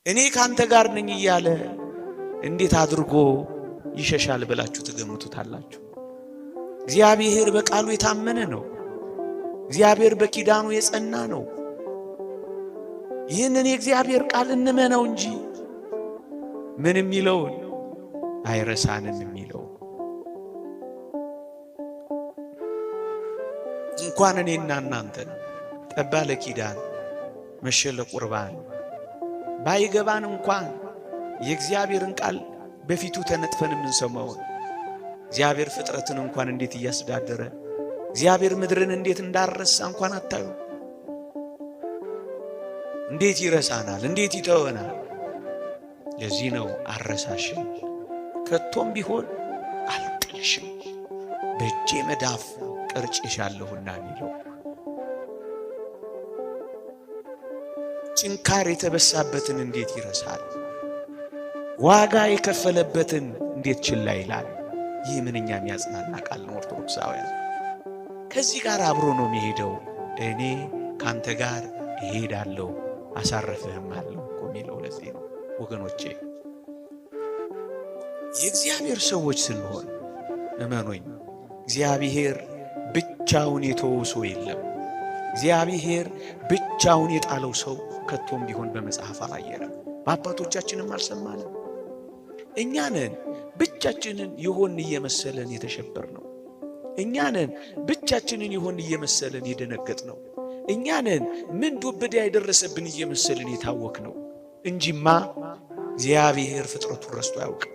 እኔ ካንተ ጋር ነኝ እያለ እንዴት አድርጎ ይሸሻል ብላችሁ ትገምቱታላችሁ? እግዚአብሔር በቃሉ የታመነ ነው። እግዚአብሔር በኪዳኑ የጸና ነው። ይህንን የእግዚአብሔር ቃል እንመነው እንጂ ምን የሚለውን አይረሳንም የሚለው እንኳን እኔና እናንተን ጠባ ለኪዳን መሸ ለቁርባን ባይገባን እንኳን የእግዚአብሔርን ቃል በፊቱ ተነጥፈን የምንሰማውን እግዚአብሔር ፍጥረትን እንኳን እንዴት እያስተዳደረ እግዚአብሔር ምድርን እንዴት እንዳረሳ እንኳን አታዩ። እንዴት ይረሳናል? እንዴት ይተወናል? ለዚህ ነው አረሳሽም፣ ከቶም ቢሆን አልጥልሽም፣ በእጄ መዳፍ ቀርጬሻለሁና የሚለው። ጭንካር የተበሳበትን እንዴት ይረሳል? ዋጋ የከፈለበትን እንዴት ችላ ይላል? ይህ ምንኛ የሚያጽናና ቃል ነው። ኦርቶዶክሳውያን ከዚህ ጋር አብሮ ነው የሚሄደው። እኔ ካንተ ጋር እሄዳለሁ አሳረፍህም አለው እኮ የሚለው ለዚህ ነው ወገኖቼ። የእግዚአብሔር ሰዎች ስንሆን እመኑኝ፣ እግዚአብሔር ብቻውን የተወው ሰው የለም። እግዚአብሔር ብቻውን የጣለው ሰው ከቶም ቢሆን በመጽሐፍ አላየንም፣ በአባቶቻችንም አልሰማንም። እኛ ነን ብቻችንን የሆን እየመሰለን የተሸበር ነው። እኛ ነን ብቻችንን የሆን እየመሰለን የደነገጥ ነው። እኛ ነን ምን ዱብዳ የደረሰብን እየመሰለን የታወክ ነው እንጂማ እግዚአብሔር ፍጥረቱን ረስቶ አያውቅም።